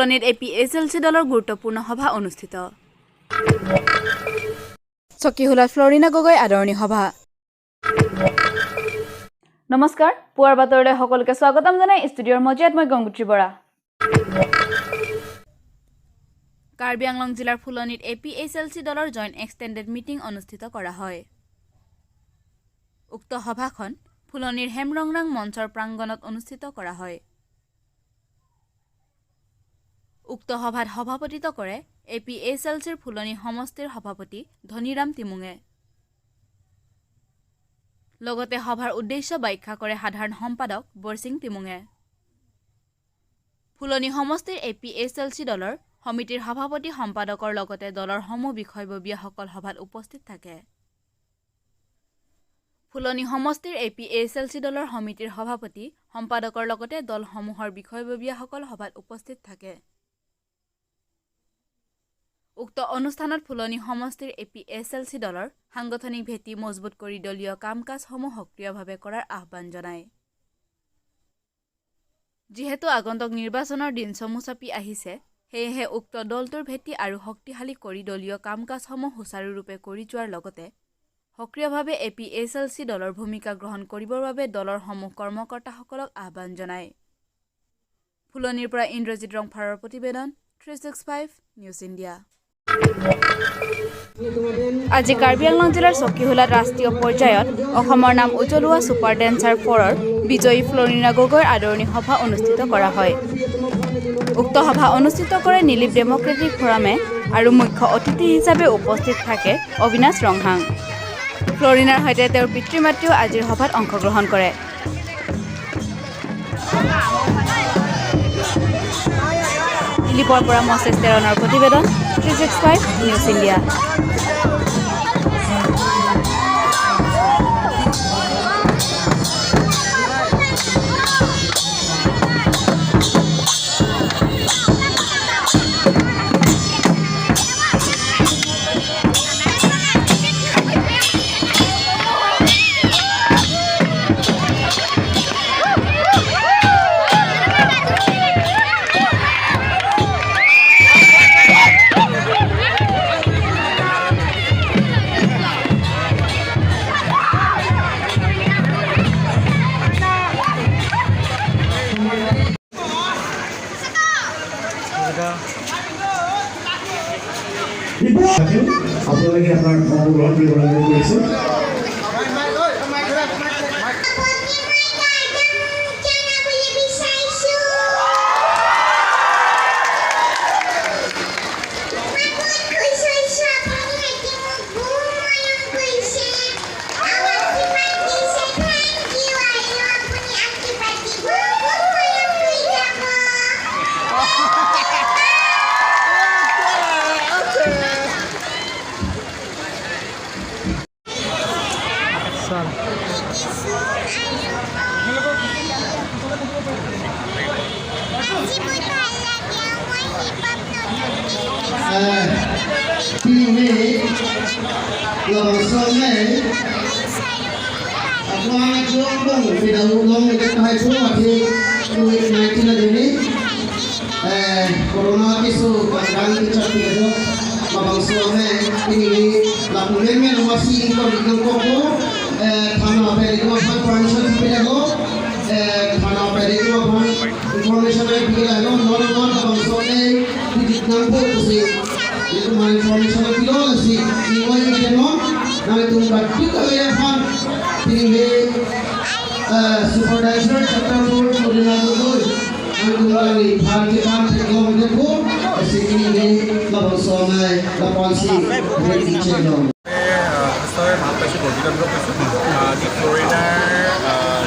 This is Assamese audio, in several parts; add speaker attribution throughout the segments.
Speaker 1: ফুলনিত A P H L C দলৰ গুৰুত্বপূৰ্ণ সভা অনুষ্ঠিত। চকীহোলাত ফ্লৰিনা গগৈ আদৰণি সভা। নমস্কাৰ, পুৱাৰ বাতৰিলৈ সকলোকে স্বাগতম জনাই ষ্টুডিঅ'ৰ মজিয়াত মই গংগোত্ৰী বৰা। কাৰ্বি আংলং জিলাৰ ফুলনিত A P H L C দলৰ জইণ্ট এক্সটেণ্ডেড মিটিং অনুষ্ঠিত কৰা হয়। উক্ত সভাখন ফুলনিৰ হেমৰংৰাং মঞ্চৰ প্ৰাংগণত অনুষ্ঠিত কৰা হয়। উক্ত সভাত সভাপতিত্ব কৰে এ পি এইচ এল চিৰ ফুলনি সমষ্টিৰ সভাপতি ধনীৰাম তিমুঙে। লগতে সভাৰ উদ্দেশ্য ব্যাখ্যা কৰে সাধাৰণ সম্পাদক বৰছিং তিমুঙে। ফুলনি সমষ্টিৰ এ পি এইচ এল C দলৰ সমিতিৰ সভাপতি, সম্পাদকৰ লগতে দলৰ সমূহ বিষয়ববীয়াসকল সভাত উপস্থিত থাকে। ফুলনি সমষ্টিৰ এ পি এইচ এল C দলৰ সমিতিৰ সভাপতি, সম্পাদকৰ লগতে দলসমূহৰ বিষয়ববীয়াসকল সভাত উপস্থিত থাকে। উক্ত অনুষ্ঠানত ফুলনি সমষ্টিৰ এ পি এইচ এল C দলৰ সাংগঠনিক ভেটি মজবুত কৰি দলীয় কাম কাজসমূহ সক্ৰিয়ভাৱে কৰাৰ আহ্বান জনায়। যিহেতু আগন্তুক নিৰ্বাচনৰ দিন চমু চাপি আহিছে, সেয়েহে উক্ত দলটোৰ ভেটি আৰু শক্তিশালী কৰি দলীয় কাম কাজসমূহ সুচাৰুৰূপে কৰি যোৱাৰ লগতে সক্ৰিয়ভাৱে এ পি এইচ এল C দলৰ ভূমিকা গ্ৰহণ কৰিবৰ বাবে দলৰ সমূহ কৰ্মকৰ্তাসকলক আহ্বান জনায়। ফুলনিৰ পৰা ইন্দ্ৰজিৎ ৰংফাৰৰ প্ৰতিবেদন, 365 নিউজ ইণ্ডিয়া। আজি কাৰ্বি আংলং জিলাৰ চকীহোলাত ৰাষ্ট্ৰীয় পৰ্যায়ত অসমৰ নাম উজ্বলোৱা ছুপাৰ ডেন্সাৰ ফ'ৰৰ বিজয়ী ফ্লৰিনা গগৈৰ আদৰণি সভা অনুষ্ঠিত কৰা হয়। উক্ত সভা অনুষ্ঠিত কৰে নিলিপ ডেম'ক্ৰেটিক ফ'ৰামে আৰু মুখ্য অতিথি হিচাপে উপস্থিত থাকে অবিনাশ ৰংহাং। ফ্লৰিনাৰ সৈতে তেওঁৰ পিতৃ মাতৃও আজিৰ সভাত অংশগ্ৰহণ কৰে। দিলীপৰ পৰা মছেছ তেৰণৰ প্ৰতিবেদন, 365 নিউজ ইণ্ডিয়া।
Speaker 2: আপোনালোকে আপোনাৰ অংশগ্ৰহণ কৰিবলৈ অনুৰোধ কৰিছোঁ।
Speaker 3: জনাবলৈ বিচাৰিছো, মই বহুত খুচ হৈছো। আপুনি মোক বহুত মৰম কৰিছে আৰু আশীৰ্বাদ দিছে। Thank U. আৰু আপুনি আশীৰ্বাদ দিব, বহুত মৰম কৰি যাব। নাচি বহুত ভাল লাগে। মই হিপ হপ নতুনকৈ শিকিছোঁ।
Speaker 2: Ini langsung ako ang pinahulong kahit po at COVID-19 na din corona kisu kang kichap kiso mabangso ame ini lapulen me lumasi ko biglang ko ko থানা pwede ko ang permission pila ko থানা pwede ko ang information ay pila no no no mabangso ame titignan ko kasi itu mga information na pilo si iwan yung no na itong bagyo kaya fan tinighe super dancer chapter 4 Florina Gogoi ang kumulani bharatiya kan teknologi ko kasi tinighe labangso ame lapansi ready channel।
Speaker 4: যথেষ্টই ভাল পাইছোঁ, গৰ্বিত অনুভৱ কৰিছোঁ। যি ফ্লৰিনাৰ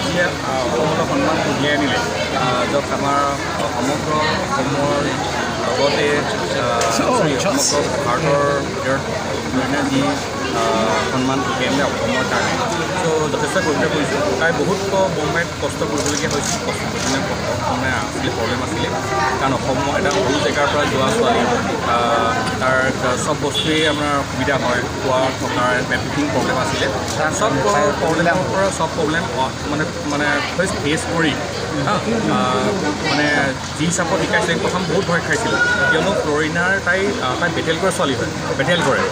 Speaker 4: যিয়ে অসমলৈ সন্মান কঢ়িয়াই আনিলে, য'ত আমাৰ সমগ্ৰ অসমৰ লগতে, চৰি, সমগ্ৰ ভাৰতৰ ভিতৰত ফ্লৰিনাৰ যি সন্মান কঢ়িয়াই আনিলে অসমৰ কাৰণে। চ' যথেষ্ট গৰ্বিত কৰিছোঁ। তাই বহুত মুম্বাইত কষ্ট কৰিবলগীয়া হৈছিল। কষ্ট মানে মানে আছিলে, প্ৰব্লেম আছিলে, কাৰণ অসমৰ এটা সৰু জেগাৰ পৰা যোৱা ছোৱালী, তাৰ চব বস্তুৱেই আমাৰ অসুবিধা হয়, খোৱা থকাৰ এভৰিথিং প্ৰব্লেম আছিলে। চব প্ৰব্লেমৰ পৰা চব প্ৰব্লেম মানে মানে ফাৰ্ষ্ট ফেচ কৰি হা, মানে যি হিচাপত শিকাইছে, প্ৰথম বহুত ভয় খাইছিলোঁ, কিয়নো ফ্লৰিনাৰ তাই বেটেল কৰা ছোৱালী হয়। বেটেল কৰে,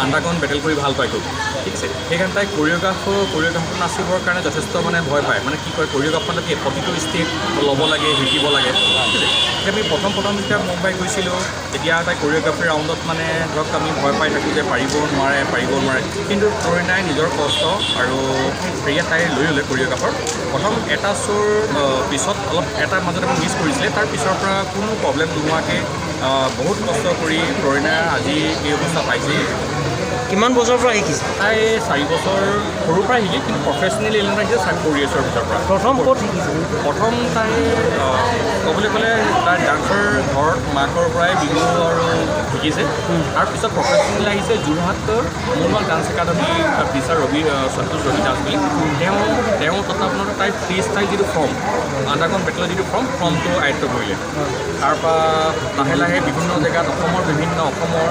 Speaker 4: আণ্ডাৰগ্ৰাউণ্ড বেটেল কৰি ভাল পায় খুব, ঠিক আছে। সেইকাৰণে তাই কৰিঅ'গ্ৰাফ নাচিবৰ কাৰণে যথেষ্ট মানে ভয় পায়। মানে কি কয়, কৰিঅ'গ্ৰাফ মানে কি, প্ৰতিটো ষ্টেপ ল'ব লাগে, শিকিব লাগে, ঠিক আছে। এতিয়া আমি প্ৰথম প্ৰথম যেতিয়া মুম্বাই গৈছিলোঁ, তেতিয়া তাই কৰিঅ'গ্ৰাফি ৰাউণ্ডত মানে ধৰক আমি ভয় পাই থাকোঁ যে পাৰিব নোৱাৰে, পাৰিব নোৱাৰে। কিন্তু ফ্লৰিনাই নিজৰ কষ্ট আৰু হেৰিয়াত তাই লৈ ল'লে কৰিঅ'গ্ৰাফাৰ। প্ৰথম এটা শ্ব'ৰ পিছত অলপ এটা মাজতে মিছ কৰিছিলে, তাৰ পিছৰ পৰা কোনো প্ৰব্লেম নোহোৱাকৈ বহুত কষ্ট কৰি ফ্লৰিনা আজি এই অৱস্থা পাইছেহি।
Speaker 5: কিমান বছৰৰ পৰা শিকিছে?
Speaker 4: তাই 4 বছৰ সৰুৰ পৰাই শিকি, কিন্তু প্ৰফেচনেলি এলেণ্ট আহিছে 4 ইয়েৰ্ছৰ ভিতৰৰ পৰা।
Speaker 5: প্ৰথম ক'ত শিকিছে?
Speaker 4: প্ৰথম তাই ক'বলৈ গ'লে তাই ডান্সৰ ঘৰত মাকৰ পৰাই বিহু আৰু শিকিছে। তাৰপিছত প্ৰফেচনেল আহিছে যোৰহাটৰ মুনৱাক ডান্স একাডেমি টিচাৰ ৰবি সন্তোষ ৰবি দাস বুলি। তেওঁ তত্বাৱধানত তাই ফ্ৰী ষ্টাইল যিটো ফৰ্ম, আণ্ডাৰগ্ৰাউণ্ড বেটেলৰ যিটো ফৰ্ম, ফৰ্মটো আয়ত্ব কৰিলে। তাৰপৰা লাহে লাহে বিভিন্ন জেগাত, অসমৰ বিভিন্ন, অসমৰ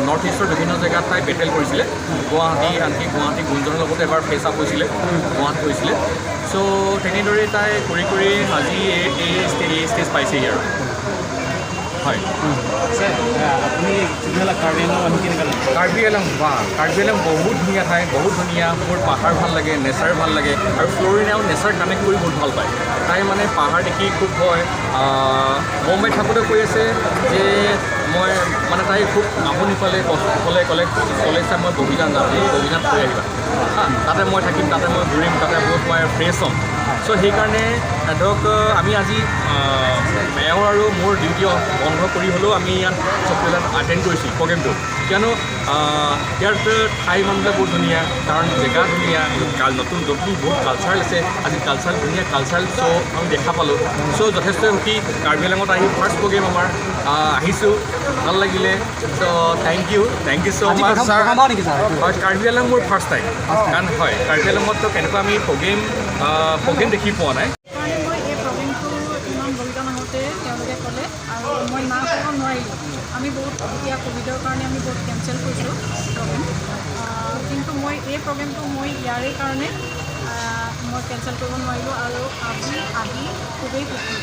Speaker 4: নৰ্থ ইষ্টৰ বিভিন্ন জেগাত তাই বেটেল কৰিছিলে। গুৱাহাটী, আনকি গুৱাহাটী গুঞ্জনৰ লগতে এবাৰ ফেচ আপ হৈছিলে, গুৱাহাটীত হৈছিলে। চ' তেনেদৰেই তাই কৰি কৰি আজি এই ষ্টেজ পাইছেহি আৰু হয়।
Speaker 5: আপুনি তেতিয়াহ'লে কাৰ্বি আংলং আহি কেনেকুৱা লাগিছে?
Speaker 4: কাৰ্বি আংলং বা কাৰ্বি আংলং বহুত ধুনীয়া ঠাই, বহুত ধুনীয়া। মোৰ পাহাৰ ভাল লাগে, নেচাৰ ভাল লাগে আৰু ফ্ল'ৰিনাও নেচাৰ কানেক্ট কৰি বহুত ভাল পায়। তাই মানে পাহাৰ দেখি খুব ভয়। মুম্বাইত থাকোঁতে কৈ আছে যে মই মানে তাই খুব আমনি পালে, ক'লে ক'লে কলেজ চাই মই বগীজান যাম, এই বগীজান থৈ আহিবা, হা, তাতে মই থাকিম, তাতে মই ঘূৰিম, তাতে বহুত মই ফ্ৰেছ হ'ম। চ' সেইকাৰণে ধৰক আমি আজি এওঁৰ আৰু মোৰ ডিউটি বন্ধ কৰি হ'লেও আমি ইয়াত চকীহোলাত এটেণ্ড কৰিছোঁ প্ৰগ্ৰেমটো, কিয়নো ইয়াত ঠাই মানুহবিলাক বহুত ধুনীয়া, কাৰণ জেগা ধুনীয়া, নতুন নতুন বহুত কালচাৰেল আছে। আজি কালচাৰেল, ধুনীয়া কালচাৰেল শ্ব' আমি দেখা পালোঁ। চ' যথেষ্ট সুখী কাৰ্বি আংলঙত আহি। ফাৰ্ষ্ট প্ৰগ্ৰেম আমাৰ, আহিছোঁ, ভাল লাগিলে। So thank you, thank you so much.
Speaker 5: নেকি ছাৰ?
Speaker 4: হয়, কাৰ্বি আংলং মোৰ ফাৰ্ষ্ট টাইম, কাৰণ হয় কাৰ্বি আংলঙততো কেনেকুৱা আমি প্ৰগ্ৰেম দেখি পোৱা নাই।
Speaker 6: কাৰণে মই এই প্ৰগ্ৰেমটো ইমান বলিদান আহোঁতে তেওঁলোকে ক'লে আৰু মই না ক'ব নোৱাৰিলোঁ। আমি বহুত এতিয়া ক'ভিডৰ কাৰণে আমি বহুত কেঞ্চেল কৰিছোঁ প্ৰগ্ৰেম, কিন্তু মই এই প্ৰগ্ৰেমটো মই ইয়াৰে কাৰণে মই কেঞ্চেল কৰিব নোৱাৰিলোঁ আৰু আজি আহি খুবেই সুখী,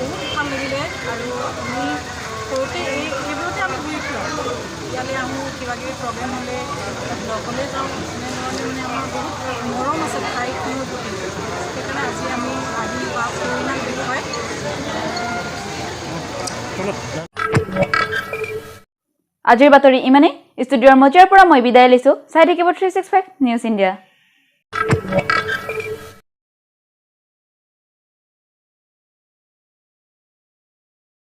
Speaker 6: বহুত ভাল লাগিলে। আৰু আমি সৰুতে এইবোৰতে আমি ঘূৰি ফুৰোঁ, ইয়ালৈ আহোঁ, কিবা কিবি প্ৰগ্ৰেম হ'লে ব্লকলৈ যাওঁ। এনেধৰণে মানে আমাৰ বহুত মৰম আছে ঠাইখনৰ প্ৰতি। সেইকাৰণে আজি আমি আহি বা ফ্লৰিনাক দেখুৱাই
Speaker 1: আজিৰ বাতৰি ইমানেই। ষ্টুডিঅ'ৰ মজিয়াৰ পৰা মই বিদায় লৈছোঁ। চাই থাকিব 365 নিউজ ইণ্ডিয়া।